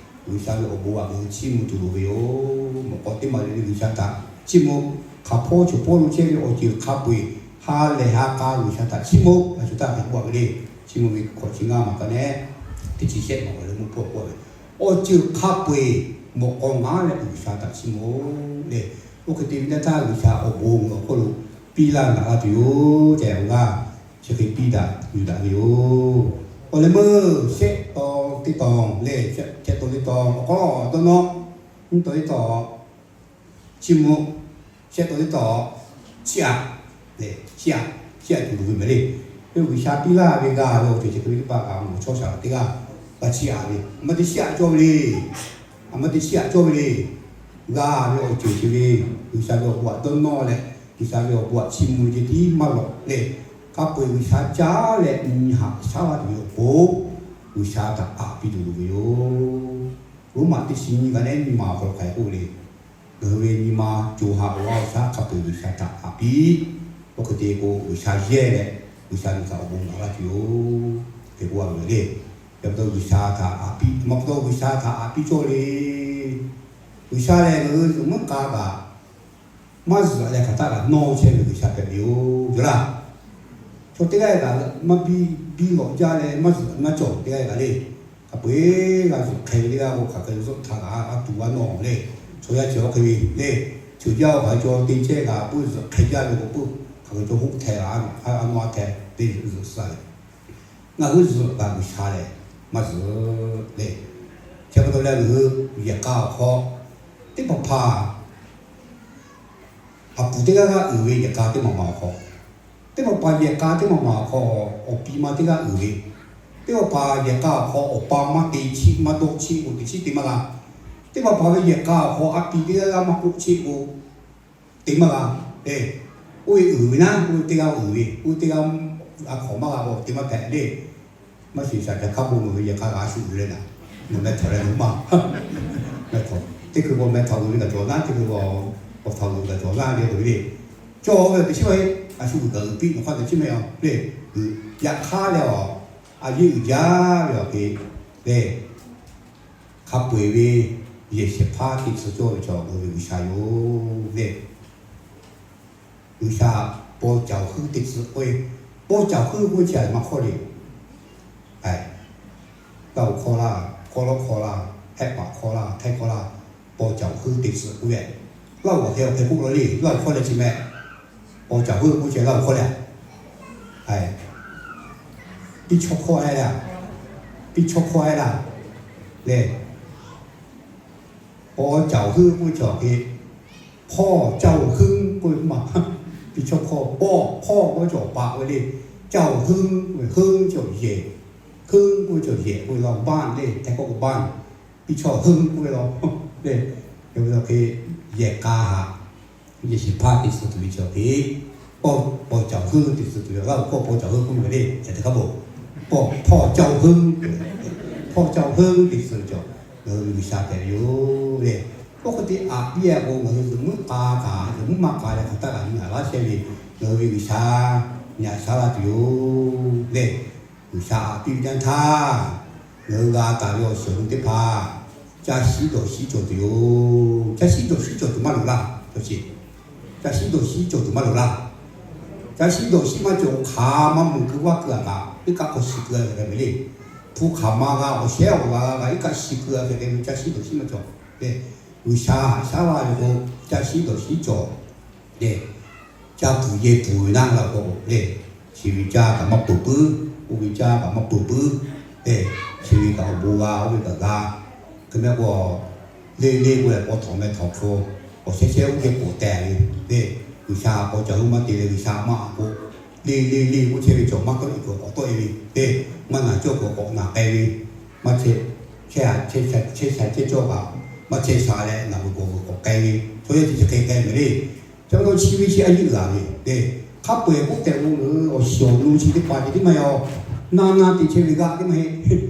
G'uiˬsha ve awˬ bon htaꞈ ngaˬ hui chiˇ mvuh tuˬ loˍ ve yoˬ. Mawꞈ k'aw teˇ maˬ le le G'uiˬsha htaꞈ chiˇ mvuh. Hk'aˬ hpawˇ chaw hpawˇ lo chehˇ ve awˬ ceuˬ hk'a peu-eˬ ha lehˬ ha k'a G'uiˬsha htaꞈ chiˇ mvuh. A shu htaˇ hk'e k'oˆ a ve le. Chiˇ mvuh ve hkawꞈ chi ngaˇ maˬ kaꞈ neˉ teˇ chi shehˆ maˬ k'awꞈ leh mvuhˇ hpawˇ k'oˆ a ve, awˬ ceuˬ hk'a peu-eˬ mawꞈ k'aw ngaˬ leh G'uiˬsha htaꞈ chiˇ mvuh le. Oˇ hk'e te ve teˇ htaˇ G'uiˬsha awˬ bon ngaˬ hui awˬ hk'oˆ lo piˇ laˇ naꞈ la tuˬ yoˬ tehꞈ awˬ g'aˇ chi hk'e piˇ daꞈ yuˬ daꞈ ve yoˬ. Awˬ leh meuˇ shehˆ taw teˇ taw lehˬ, shehˆ taw teˇ taw awˬ hk'aw dawˇ nawˇ, nyiˇ taw teˇ taw chiˇ mvuh, shehˆ taw teˇ taw chiˇ aꞈ, chiˇ aꞈ, chiˇ aꞈ tuˬ loˍ ve mehˍ le. Oˇ G'uiˬsha piˇ laˇ ve g'a ve awˬ ceuˬ chi hk'e ve teˇ hpaˍ kaꞈ mawˬ chaw shaˍ laꞈ teˇ g'aˇ g'a chiˇ aꞈ ve, a ma te chiˇ aꞈ cawˇ ve le. A ma te chiˇ aꞈ cawˇ ve le. G'a ve awˬ ceuˬ chi ve G'uiˬsha ve awˬ bon htaꞈ dawˇ nawˇ leh, G'uiˬsha ve awˬ bon htaꞈ chiˇ mvuh ve ceh tiˉ maˇ lawꞈ lehˬ, hk'a peu-eˬ G'uiˬsha caˉ leh nyi haꞈ shaˉ laˇ tuˬ ve awˬ pon, G'uiˬsha htaꞈ aꞈ piˇ tuˬ loˍ ve yoˬ. Roˉmaꞈ teˇ chi nyiˇ ka neˉ nyiˇ maˬ awˬ hk'aw lo hk'aˬ hk'e k'oˆ le. Ngaˬ hui ve nyi ma co ha awˬ g'aˇ awˬ shaˉ hk'a peu-eˬ G'uiˬsha htaꞈ haꞈ piˇ. Oˇ hk'e te k'o, G'uiˬsha yehˇ leh G'uiˬsha ve htaꞈ awˬ bon naꞈ laˇ tuˬ yoˬ tehꞈ k'oˆ a ve le. Chi pa taw G'uiˬsha htaꞈ haꞈ piˇ, maˇ pa taw G'uiˬsha htaꞈ haꞈ piˇ cawˇ le. G'uiˬsha lehˬ, ngaˬ hui zuhꞈ muiˉ k'a kaꞈ maˇ zuhꞈ leh hk'aˬ htaˆ kaꞈ nawˇ chehˇ ve G'uiˬsha hpehꞈ ve yoˬ, yoˬ laˇ. Chaw teˇ g'aˇ kaꞈ maˇ biˇ, biˇ lawꞈ jaˇ leh maˇ zuhꞈ maˇ cawˬ teˇ g'aˇ kaꞈ le. Hk'a peu-eˬ g'a zuhꞈ hk'e ve teˇ g'aˇ k'o, hk'aˬ hk'e zuhꞈ htaˇ kaꞈ a tuˬ a nawˇ le. Chaw yaˇ chi awˬ hk'e ve le. Ceuˬ jaˇ-oˬ, hk'aˬ hk'e cawˬ te chehˇ kaꞈ, peuˇ zuhꞈ hk'e jaˇ ve k'o, peuˇ hk'aˬ hk'e cawˬ hoˆ hteh a, a nawˇ a hteh te zuhꞈ suh le. Ngaˬ hui zuhꞈ kaꞈ G'uiˬsha lehˬ maˇ zuhꞈ le. Chi pa taw leh ngaˬ hui yehˬ k'a awˬ hk'aw teˇ hpaˍ hpaˍ a puˍ teˇ g'aˇ g'aˇ uiˍ ve yehˬ k'a teˇ maˬ maˬ awˬ hk'aw, teˇ hpaˍ hpaˍ yehˬ k'a teˇ maˬ maˬ awˬ hk'aw awˬ pi ma teˇ g'aˇ uiˍ ve, teˇ hpaˍ hpaˍ yehˬ k'a awˬ hk'aw awˬ pa maˇ te chiˆ maˇ dawˇ chiˆ k'o, te chiˆ te maˇ g'a. Teˇ hpaˍ hpaˍ ve yehˬ k'a awˬ hk'aw a pi teˇ g'aˇ g'aˇ maˇ k'oˆ chiˆ k'o, te maˇ g'a. E, oˇ ve uiˍ ve naˉ, oˇ ve teˇ g'aˇ uiˍ ve, oˇ ve teˇ g'aˇ a hk'awꞈ maˇ g'a k'o te maˇ hpehꞈ le. Maˇ shiˍ shaˍ ca hk'a bon ve yehˬ k'a g'a a shu uiˍ leh naˍ, nawˬ meh htaꞈ leh nawˬ maˇ, meh htaꞈ teˇ hkui k'o meh htaꞈ uiˍ ve kaꞈ cawˬ naˉ, teˇ hkui k'o awˬ htaꞈ uiˍ ve kaꞈ cawˬ naˉ ve k'o le. Cawˬ ve teꞈ chiˉ ve a shu uiˍ kaꞈ uiˍ piˇ nawˬ hk'aˇ teꞈ chiˉ meh a le. Yaꞈ hk'aˇ leh awˬ a yeˇ uiˍ jaˇ ve awˬ hk'e le. Hk'a peu-eˬ ve yehˬ shehˍ hpaˇ teˇ tcuh cawˇ ve chaw ngaˬ hui ve G'uiˬsha yoˬ le. G'uiˬsha paw caˬ heuˆ teˇ tcuh k'oˆ ve, paw caˬ heuˆ k'oˆ ve chi a maˇ hk'awˇ le. Laˇ-oˬ hk'awˇ laˇ, kawˇ lawˉ hk'awˇ laˇ, hehˆ paˍ hk'awˇ laˇ, htaiˇ hk'awˇ laˇ, paw caˬ heuˆ teˇ tcuh k'oˆ ve, Laˇ-oˬ awˬ hk'e awˬ hk'e k'oˆ la le. Laˇ-oˬ hk'awˇ leh chi meh, paw caˬ heuˆ k'oˆ chi Laˇ-oˬ hk'awˇ leh, piˇ chawˇ hkawˇ e laˇ, piˇ chawˇ hkawˇ e laˇ le. Paw caˬ heuˆ k'oˆ ve chi awˬ hk'e, hpawˇ caˇ-oˬ heuˆ k'oˆ ve maˇ, piˇ chawˇ hkawˇ, paw hpawˇ k'oˆ ve cawˬ paˍ k'oˆ ve le. Caˇ-oˬ heuˆ k'oˆ ve heuˆ cawˬ yehˬ, heuˆ k'oˆ ve cawˬ yehˬ k'oˆ ve laˇ, baˇ le, htaiˇ hkawˇ k'o baˇ. Piˇ chawˇ heuˆ k'oˆ ve law le. Yawˇ ve awˬ hk'e yehˬ k'a haꞈ, yehˬ shehˍ hpaˇ teˇ tcuh tuˬ ve chi awˬ hk'e, paw caˬ heuˆ teˇ tcuh tuˬ ve, Laˇ-oˬ hkawˇ paw caˬ heuˆ k'oˆ ve le, chi teˇ hk'a bon, paw hpawˇ caˇ-oˬ heuˆ, hpawˇ caˇ-oˬ heuˆ teˇ tcuh ve cawˬ, ngaˬ hui ve G'uiˬsha hpehꞈ ve yoˬ le. Oˇ hk'e te aꞈ piˇ-a k'o, ngaˬ hui zuhꞈ muiˉ k'a kaꞈ, zuhꞈ muiˉ maˇ k'a leh hk'aˬ htaˆ kaꞈ nyi a laˇ shehˇ ve, ngaˬ hui ve G'uiˬsha nyi a shaˉ laˇ tuˬ yoˬ le. G'uiˬsha aꞈ piˇ ve jaˇ htaˇ, ngaˬ hui g'a taˍ ve awˬ shiˍ awˬ nu teˇ hpaˍ caˇ shiˉ dawˬ shiˉ cawˬ tuˬ yoˬ. Caˇ shiˉ dawˬ shiˉ cawˬ tuˬ maˇ loˍ laˇ. Caˇ shiˉ dawˬ shiˉ cawˬ tuˬ maˇ loˍ laˇ. Caˇ shiˉ dawˬ shiˉ maˇ cawˬ, hk'aˬ ma meuꞈ keu vaˇ keu a kaꞈ iˉ kaˆ hk'aw shiˍ keu a ve hk'e ve le. Hpu hk'aˬ ma g'a awˬ shehˉ awˬ la g'a iˉ kaˆ shiˍ keu a ve hk'e ve caˇ shiˉ dawˬ shiˉ maˇ cawˬ le. G'uiˬsha haꞈ shaˉ laˇ ve k'o, caˇ shiˉ dawˬ shiˉ cawˬ le. Caˇ tuˬ yehˬ tuˬ ve naˉ la k'o le, chi ve caˇ kaꞈ maˇ peuˬ puiˉ, oˇ ve caˇ kaꞈ maˇ peuˬ puiˉ le. Chi ve kaꞈ awˬ bon g'a, oˇ ve kaꞈ g'a. Hk'e meh k'o, le le k'o leh paw htawnˍ meh htawnˍ hpu awˬ shehˉ shehˉ oˇ geh k'awꞈ teh ve le. G'uiˬsha paw caˬ heuˆ maˇ te leh G'uiˬsha maˇ k'o, le le le k'oˆ chehˇ ve cawˬ maˇ tawˆ e kuiˬ k'awꞈ tawˆ e ve le. Maˇ naˬ cawˇ kuiˬ k'awꞈ naˬ k'ai ve, maˇ chehˇ, chehˇ sha chehˇ cawˇ kaꞈ maˇ chehˇ sha leh naˬ ve k'awꞈ kuiˬ k'awꞈ k'ai ve, chaw yaˇ chi chi hk'e k'ai ve le. Chi pa taw chi ve chi a yeˇ uiˍ a ve le. Hk'a peu-eˬ k'oˆ tehꞈ k'o, awˬ shiˍ awˬ nu chi teˇ hpaˍ ceh tiˉ maˇ heˆ. Naˇ naˇ te chehˇ ve g'aˇ tiˉ maˇ heˆ.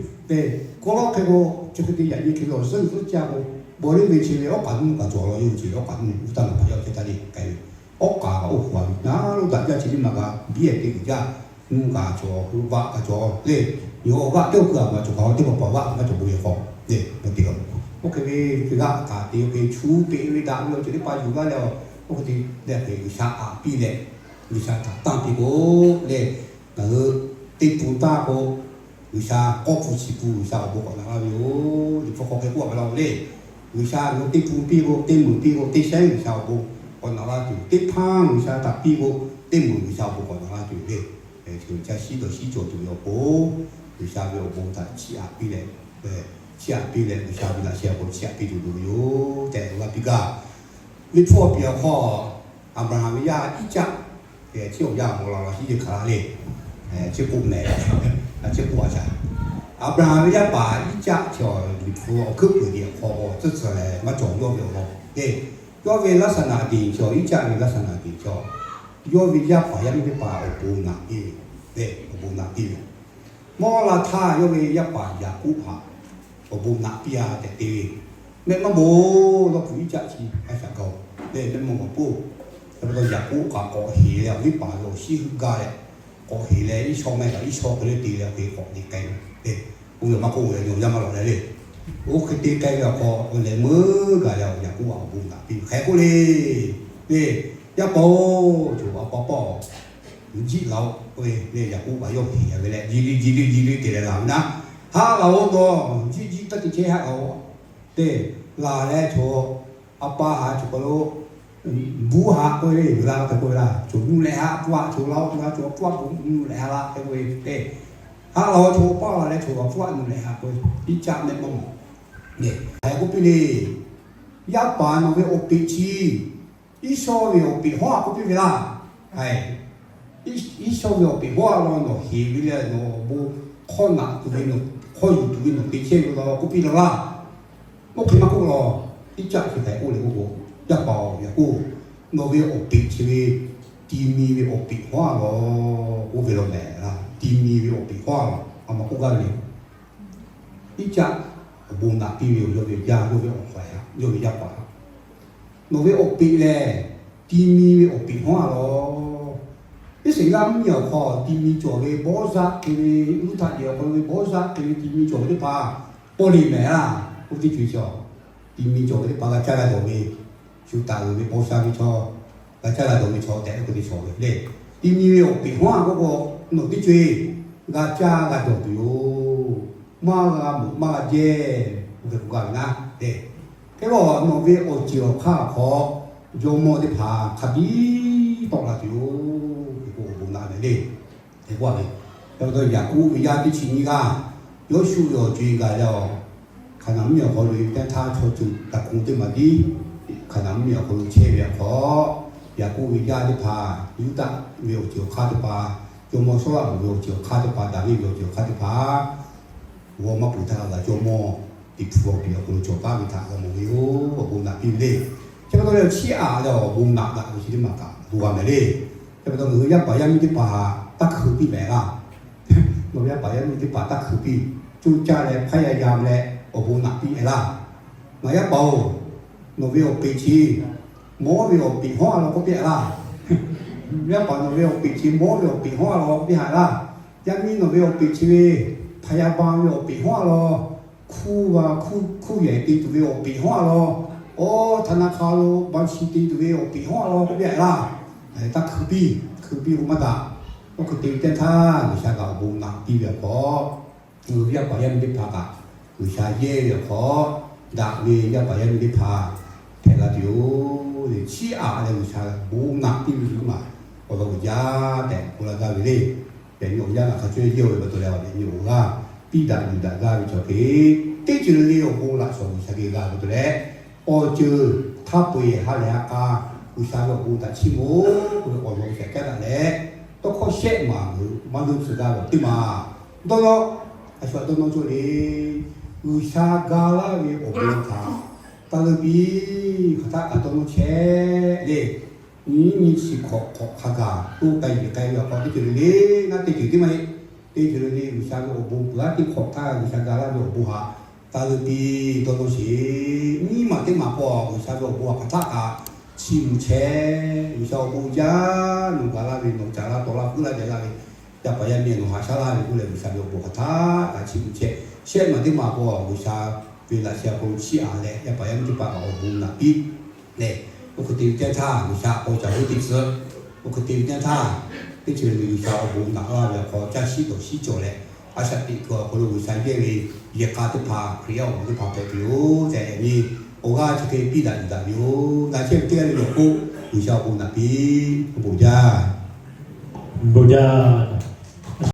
Kawˇ lawˉ hk'e k'o, chi hk'e te yaꞈ nyi hk'e ve awˬ suhˉ suhˉ caˇ k'o, baw liˇ ve chi ve awˉ k'aꞈ nuˇ kaꞈ cawˬ law yoˬ ce, awˉ k'aꞈ nuˇ uˉ taˇ naˍ hpaˍ yaˇ hk'e taˇ le k'ai ve. Awˉ k'aꞈ kaꞈ oˇ hk'aw a ve naˉ lo daꞈ jaˇ chi teˇ maˬ g'a biˇ ehˍ te uiˍ jaˇ. Nuˇ kaꞈ cawˬ, hui vaꞈ kaꞈ cawˬ le. Yawˇ g'aˇ teˇ oˇ hkui a ma cawˬ kaꞈ teˇ hpaˍ hpaˍ g'aˇ maˇ cawˬ bon yehˬ k'awꞈ le. Maˇ te kaꞈ oˇ hk'e ve hk'e g'aˇ kaꞈ te ve hk'e chu peꞈ ve daꞈ ve awˬ ceuˬ teˇ hpaˍ yuˬ laˇ leh, oˇ hk'e te leh hk'e G'uiˬsha aꞈ piˇ leh, G'uiˬsha htaꞈ tanˇ piˇ k'o le, ngaˬ hui teˇ pun taˇ k'o, G'uiˬsha k'awˇ hpu chi pun G'uiˬsha awˬ bon k'awꞈ naꞈ laˇ ve yoˬ. Liꞈ hpu hk'aw hk'e k'oˆ a ve laˇ le. G'uiˬsha ngaˬ hui teˇ pun piˇ k'o, teˇ meunˍ piˇ k'o, teˇ shehˉ G'uiˬsha awˬ bon k'awꞈ naꞈ laˇ tuˬ, teˇ hpaˇ G'uiˬsha htaꞈ piˇ k'o, teˇ meunˍ G'uiˬsha awˬ bon k'awꞈ naꞈ laˇ tuˬ le. Caˇ shiˉ dawˬ shiˉ cawˬ tuˬ ve awˬ pon, G'uiˬsha ve awˬ bon htaꞈ chiˇ aꞈ piˇ leh, chiˇ aꞈ piˇ leh G'uiˬsha ve laꞈ sheh awˬ pon chiˇ aꞈ piˇ tuˬ loˍ ve yoˬ tehꞈ g'a piˇ gaˇ. Liꞈ hpu awˬ piˍ awˬ hk'aw, Aˍbraˍhanˍ ve yaˇ Iˉcaˆ, chi awˬ yaˇ mawˬ la la hiˉ yeˬ hk'aˬ la le, chi k'oˆ mehˍ, chi k'oˆ a shaˍ. Aˍbraˍhanˍ ve yaˇ paˍ Iˉcaˆ chi Liꞈ hpu awˬ hkuiˉ puiˍ teˇ hk'aw k'o tcuhˉ tcuhˉ leh maˇ cawˬ yawˇ ve awˬ lawn le. Yawˇ ve laˇ saˍ naˍ diˍ chaw, Iˉcaˆ ve laˇ saˍ naˍ diˍ chaw, yawˇ ve yaˇ paˍ yaˇ miˇ teˇ hpaˍ awˬ bon naꞈ piˇ ve le, awˬ bon naꞈ piˇ ve. Mawˇ la htaˇ yawˇ ve yaˇ paˍ Yaˍkoˆ htaꞈ awˬ bon naꞈ piˇ a tehꞈ te ve. Mehˆ maˇ bon lawˇ kuiˬ iˉ caˆ chi a shaꞈ gaˬ-oˬ. Lehˬ mehˆ maˇ maw k'oˆ, pa taw Yaˍkoˆ kaꞈ k'awꞈ heˍ leh awˬ liˇ paˍ lo awˬ shinˉ heuˆ gaˇ leh, k'awꞈ heˍ leh Iˉsawˇ mehˆ kaꞈ Iˉsawˇ hk'e le te leh hk'e k'awꞈ te k'ai ve. Oˇ ve maˇ k'oˆ ve, yaˇ maˇ lawꞈ leh le. Oˇ hk'e te k'ai ve awˬ hk'aw lehˬ meuˇ gaˬ leh Yaˍkoˆ a awˬ bon naꞈ piˇ ve hk'e k'oˆ le. Le, yaˇ paˍ-oˬ, choˬ a pa pawˆ jiˆ laˬ-oꞈ k'oˆ ve le. Yaˍkoˆ kaꞈ yawˇ heˍ ve leh ji le ji le ji le te leh laˬ ve naˉ, haˆ laˬ-oꞈ, nawˬ jiˆ jiˆ taˇ te chehˇ haˆ laˬ-oꞈ. Te, laˬ leh choˬ a pa haꞈ choˬ kaˬ lo buˇ haꞈ k'oˆ ve le, la k'oˆ ve laˇ, choˬ nuˇ leh haˆ pfuhˇ haꞈ choˬ la-oꞈ, la choˬ a pfuhˇ haꞈ nuˇ leh haˆ la k'oˆ ve te, haˆ laˬ-oꞈ, choˬ a paˇ laˬ leh choˬ a pfuhˇ haꞈ nuˇ leh haˆ k'oˆ ve, iˉ caˆ mehˆ maˇ maw. Lehˬ, hk'e k'oˆ piˇ le, yaˇ paˍ nawˬ ve awˬ peꞈ chi Iˉsawˇ ve awˬ peꞈ hawˉ-a k'oˆ piˇ ve laˇ. Iˉsawˇ ve awˬ peꞈ hawˉ-a law nawˬ heˍ ve le, nawˬ awˬ bon hk'awˇ naꞈ tuˬ ve, hk'awˇ yuˬ tuˬ ve nawˬ te chehˇ ve law k'oˆ piˇ laˇ laˇ. Oˇ hk'e maˇ k'oˆ law, iˉ caˆ chi hk'e k'oˆ le k'oˆ k'o, yaˇ paˍ-oˬ, yaꞈ k'oˆ, nawˬ ve awˬ peꞈ chi ve ti mi ve awˬ peꞈ hawˉ-a law k'oˆ ve law mehˍ laˇ. Ti mi ve awˬ peꞈ hawˉ-a law, a ma k'oˆ gaˇ ve le. Iˉ caˆ awˬ bon naꞈ piˇ ve yoˬ. Yawˇ ve yaˇ, yawˇ ve awˬ hk'aw, yawˇ ve yaˇ paˍ, nawˬ ve awˬ peꞈ lehˬ ti mi ve awˬ peꞈ hawˉ-a law. Iˉsaˍreˍlaˆ mvuhˇmiˬ awˬ hk'aw ti mi cawˬ ve bawˇ zaˆ hk'e ve, uˉ htaꞈ yehˬ awˬ hk'aw lo ve bawˇ zaˆ hk'e ve ti mi cawˬ ve teˇ hpaˍ paw le mehˍ laˇ. Oˇ ve teˇ ceuˬ cawˬ, ti mi cawˬ ve teˇ hpaˍ g'a caˇ g'a dawˬ ve, shu taˍ uiˍ ve paw sha ve chaw, g'a caˇ g'a dawˬ ve chaw tehꞈ k'oˆ ve teˇ cawˬ ve le. Ti mi ve awˬ peꞈ hawˉ-a k'oˆ k'o, nawˬ teˇ co-e g'a caˇ g'a dawˬ tuˬ yoˬ. Maˇ g'a mawˬ maˇ g'a jehˇ, oˇ hk'e k'oˆ gaˇ ve naˉ le. Hk'e k'o nawˬ ve awˬ ceuˬ awˬ hk'aˇ awˬ hk'aw jawˇmawˇ teˇ hpaˍ hk'a biˉ tawˆ la tuˬ yoˬ. Hk'e k'o awˬ bon naꞈ mehˍ le. Hk'e k'oˆ ve, pa taw Yaˍkoˆ ve yaˇ teˇ chi nyiˇ g'aˇ, Yoˇshuˆ ve awˬ co-e gaˬ leh, Hkaˍnanˍ mvuhˇmiˬ awˬ hk'aw loꞈ e ve teˇ htaˇ, chaw ceuˬ taˍ hk'oˆ teˇ maˬ tiˉ Hkaˍnanˍ mvuhˇmiˬ awˬ hk'aw lo chehˇ ve awˬ hk'aw, Yaˍkoˆ ve yaˇ teˇ hpaˍ, Yuˇdaꞈ ve awˬ ceuˬ awˬ hk'aˇ teˇ hpaˍ, jawˇmawˇ Sawˉlaꞈmonˍ ve awˬ ceuˬ awˬ hk'aˇ teˇ hpaˍ, Daˍviˆ ve awˬ ceuˬ awˬ hk'aˇ teˇ hpaˍ, g'aw maˇ peuˬ htaˇ g'a jawˇmawˇ Liꞈ hpu awˬ piˍ awˬ hk'aw lo cawˬ taˍ ve htaꞈ g'a mawˬ ve yoˬ. Awˬ bon naꞈ piˇ ve le. Chi pa taw leh chiˇ aꞈ leh awˬ bon naꞈ daꞈ ve chi teˇ maˬ kaꞈ bon g'a mehˍ le. Chi pa taw ngaˬ hui yaˇ paˍ yaˇ miˇ teˇ hpaˍ taˇ hkui piˇ mehˍ laˇ. Nawˬ yaˇ paˍ yaˇ miˇ teˇ hpaˍ taˇ hkui piˇ. Coˇ caˇ leh hpaˇ yaˇ yaˇ leh awˬ bon naꞈ piˇ e laˇ. Ngaˬ yaˇ paˍ-oˬ, nawˬ ve awˬ peꞈ chi mawˉ ve awˬ peꞈ hawˉ-a law k'oˆ piˇ-a laˇ. Yaˇ paˍ nawˬ ve awˬ peꞈ chi mawˉ ve awˬ peꞈ hawˉ-a law k'oˆ piˇ-a laˇ. Yaˇ miˇ nawˬ ve awˬ peꞈ chi ve hpaˍ yaˇ ba ve awˬ peꞈ hawˉ-a law, hkuˇ g'a hkuˇ yehˬ te tuˬ ve awˬ peꞈ hawˉ-a law, awˬ htaꞈ na hk'a lo ba chi te tuˬ ve awˬ peꞈ hawˉ-a law k'oˆ piˇ-a laˇ. Taˇ hkui piˇ, hkui piˇ k'o maˇ daꞈ. Oˇ hk'e te ve teˇ htaˇ G'uiˬsha kaꞈ awˬ bon naꞈ piˇ ve awˬ hk'aw, yaˇ paˍ yaˇ miˇ teˇ hpaˍ kaꞈ G'uiˬsha yehˇ ve awˬ hk'aw, daꞈ ve yaˇ paˍ yaˇ miˇ teˇ hpaˍ hpehꞈ la tuˬ yoˬ. Chiˇ aꞈ leh G'uiˬsha bon naꞈ piˇ ve yoˬ maˬ, awˬ lawn uiˍ jaˇ tehꞈ k'oˆ laˇ gaˇ ve le. Yaꞈ nyi awˬ yanˇ ngaˬ hk'a cawˇ yehˇ-oˬ ve pa taw leh, yaꞈ nyi awˬ g'aˇ piˇ daꞈ yuˬ daꞈ gaˇ ve chaw hk'e, teˇ ceuˬ le le awˬ bon laꞈ shawˍ G'uiˬsha geh g'a ve pa taw leh, awˬ ceuˬ hk'a peu-eˬ ha lehˬ ha k'a G'uiˬsha ve awˬ bon htaꞈ chiˇ mawˬ k'oˆ ve awˬ lawn shehˍ hkehˉ daꞈ leh, tawˇ hkawˇ shehˆ maˬ g'uiˬ maˇ leuˆ tcuh gaˇ ve awˬ teˇ maˬ dawˇ nawˇ, a shu htaꞈ dawˇ nawˇ cawˇ le. G'uiˬsha ga laˇ ve awˬ bon htaꞈ taˇ leuˆ piˇ. Hk'aˬ htaˆ kaꞈ dawˇ nawˇ chehˇ le. Nyi nyi chi hk'awꞈ hk'awꞈ hk'a gaˬ toˇ k'ai yuˬ k'ai ve awˬ hk'aw teˇ ceuˬ le le, naˉ teˇ ceuˬ teˇ maˇ heˆ. Teˇ ceuˬ le le G'uiˬsha ve awˬ bon peuˬ laˇ teˇ hk'awꞈ htaˇ G'uiˬsha ga laˇ ve awˬ bon htaꞈ taˇ leuˆ piˇ dawˇ nawˇ sheˍ. Nyiˇ maˬ teˇ maˬ k'o G'uiˬsha ve awˬ bon htaꞈ hk'aˬ htaˆ kaꞈ chiˇ mvuh chehˇ. G'uiˬsha awˬ bon jaˇ, nawˬ ga laˇ ve, nawˬ caˍ laˇ tawˍ laˇ hpuˉ laˇ jaˇ laˇ ve, yaˇ paˍ yaˇ miˇ nawˬ haꞈ shaˉ laˇ ve k'oˆ leh G'uiˬsha ve awˬ bon hk'aˬ htaˆ kaꞈ chiˇ mvuh chehˇ. Shehˆ maˬ teˇ maˬ k'o G'uiˬsha ve laꞈ sheh awˬ hk'aw lo chiˇ aꞈ leh yaˇ paˍ yaˇ miˇ teˇ hpaˍ kaꞈ awˬ bon naꞈ piˇ leh, oˇ hk'e te ve teˇ htaˇ G'uiˬsha k'aw caˬ hoˉ teˇ tcuh. Oˇ hk'e te ve teˇ htaˇ, teˇ ceuˬ le le G'uiˬsha awˬ bon naꞈ laˇ ve awˬ hk'aw caˇ shiˉ dawˬ shiˉ cawˬ leh, a shaꞈ teꞈ kuiˬ awˬ hk'aw lo G'uiˬsha yehˇ ve yehˬ k'a teˇ hpaˍ, Hkriꞈ yaˇ awˬ moˍ teˇ hpaˍ hpehꞈ tuˬ yoˬ tehꞈ yaꞈ nyi awˬ g'aˇ chi hk'e piˇ daꞈ yuˬ daꞈ ve yoˬ. Ngaˬ chehˇ ve teˇ g'aˇ le le awˬ hk'oˆ G'uiˬsha awˬ bon naꞈ piˇ. Bon jaˇ. Bon jaˇ.